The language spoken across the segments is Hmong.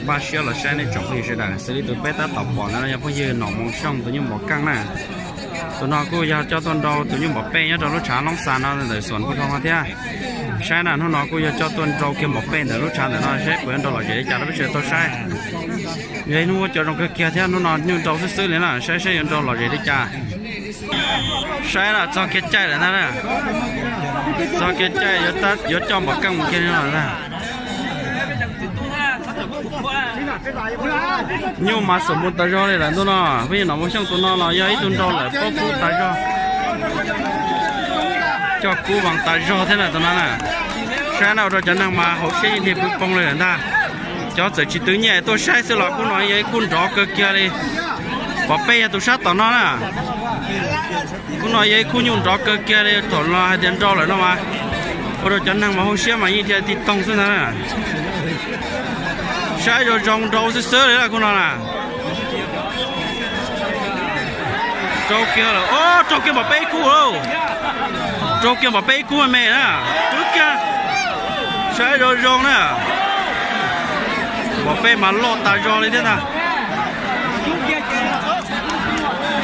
Npaj siab los saib nej tsoom phooj ywg sawv daws, xws li tus peb tab tom pom ntawd no yog phooj ywg Nom Moo Xyooj tus nyuj npom keej na. Tus no kuj yog coj tuaj nrau tus nyuj npom pej nyob rau lub tshav Loob Xas no ntawm Xuas Phu Thoo no thiab. Saib na, hnub no kuj yog coj tuaj nrau kiag npom pej ntawm lub tshav ntawm no, saib puas yuav nrau lom zem li cas rau peb sawv daws tau saib. Yog ib hnub cov zoo kawg kiag thiab, hnub no nyuj nrau xwb xwb li na, saib saib yuav nrau lom zem li cas. Saib na, txog kiag caij lawm ntag na. Txog kiag caij yuav coj npom keej mus kiag no lawm ntag. Nyuj mas xum mus tas zog li lawm ntuj no, pheej yog Nom Moo Xyooj tus no los yog ib tug nrau lawm paub kub tas zog. Coj kub vas tas zog thiab na tus no na. Saib na, ua rau cov neeg mas hauv siab yeej dhia pw poob li lawm ntag. Cov txawm tsis twv nyiaj tuaj saib xwb los kub no yog ib kub nrov kawg kiag li. Npom pej yog tus sab tom no na. Kub no yog ib kub nyuj nrov kawg kiag li, thaum los hais tias nrau lawm no mas ua rau cov neeg mas hauv siab mas yeej dhia ti toog xwb ntag na. Saib zoo zoo, nrau xwb xwb li kub no na. Rau kiag lawm, o, rau kiag npom peb ib kub lauj. Rau kiag npom peb ib kub me me na. Twb kiag. Saib zoo zoo na. Npom peb mas loj tas zog li thiab ntag.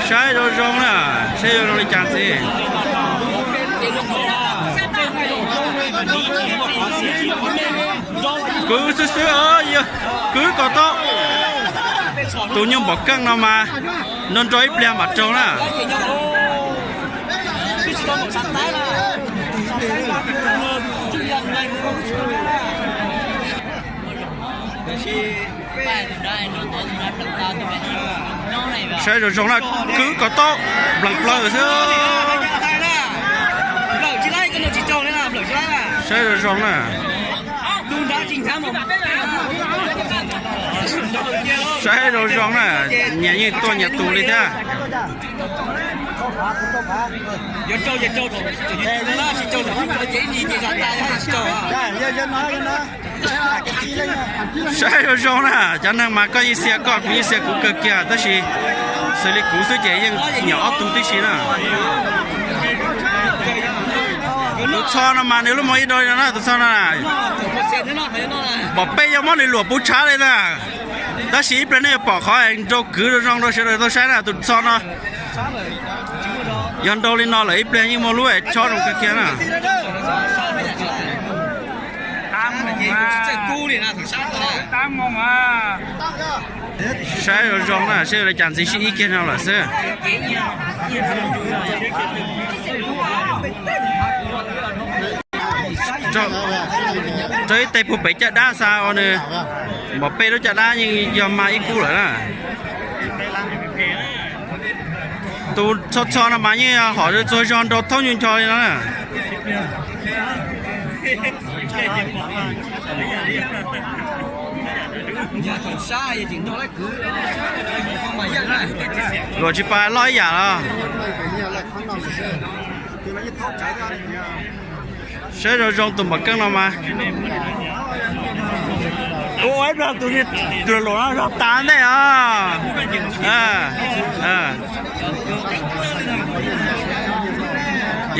Saib zoo zoo na, saib zoo zoo li cas ntxiv. Kwv xwb xwb, kwv kom tau. Tus nyuj npom keej no mas nrau nrau ib pliag mam raug na. Saib zoo zoo na, kwv kom tau, nplees plaws xwb. Saib zoo zoo na. Saib zoo zoo na, nyias yeej tuaj nyias tus li thiab. Saib zoo zoo na, cov neeg mas koj yeej xia koj, kuv yeej xia kuv kawg kiag, tab sis xws li kuv xwb ces yeej nyuam ob tug tib si na. Tus txho no mas nws lub moo ib do li no na, tus txho no. Npom peb yog muab nws luam puv tshav li ntag. Tab sis ib pliag nej yuav pom qhov nrau kwv zoo zoo rau sawv daws tau saib na, tus txho no. Yog nrau li no lawm ib pliag yeej muaj lub chob zoo kawg kiag na. Saib zoo zoo na, saib li cas ntxiv sib ib kiag no lawm xwb. Rau ib teg puag pem caj dab xa ua nws, npom peb lub caj dab yeej yog mag ib kub lawm na. Tus txho txho no mas yeej hom txuag zog nrau thaub nyuj ncho li no na. Luam tsis pas loj ib yam los. Saib zoo zoo tus npom keej no mas. Ua ib plag tus luam no zog tas ntej os.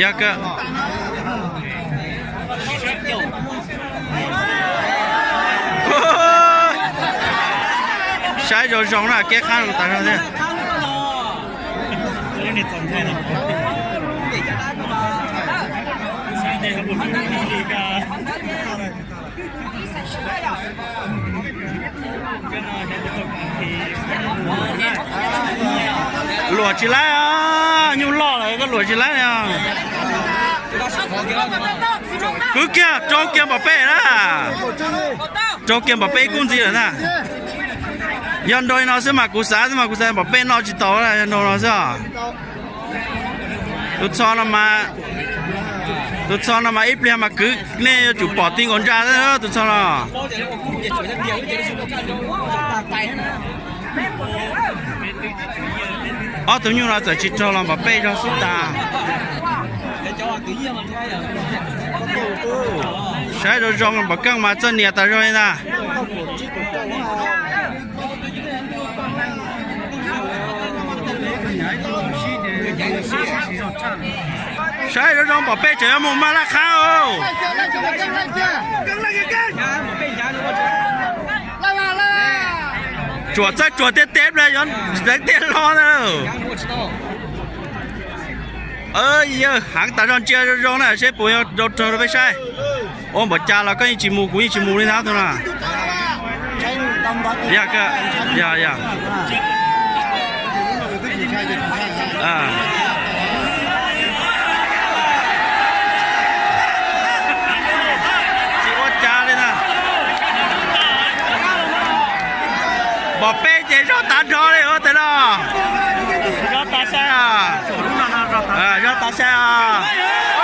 Yog kawg. Saib zoo zoo na, keb qab tas zog thiab. Luam tsis laib, nyuj loj lawm koj luam tsis laib. Kwv kiag, rau kiag npom peb na. Rau kiag npom peb ib kub ntxiv lawm na. Yog nrau li no xwb mas kuv xav xwb mas kuv xav npom peb noj tsis tau, yog nrau no xwb os. Tus txho no mas, tus txho no mas ib pliag mas kwv, nej yuav tsum pom ti nkaus ntsa xwb tus txho no. Ob tug nyuj no txawm tsis raug los npom peb zog xub tas. Saib zoo zoo npom keej mas txawj nias tas zog li ntag. Saib zoo zoo npom peb tseem yuav mus mag laj qhab os. Tsuam txawb tsuam tiag tiag ple, yuav leev tiag los na. Yawg heev tas zog, ntsia zoo zoo na seb puas yog rau raug rau peb saib. Ua npaum cas los koj yeej tsis mus, kuv yeej tsis mus li ntawd na. Yog, yog, yog. Tsis ua cas li na. Npaum peb ces zog tag nrho li ua tes los. Zog tas sai os. Zog tas sai os.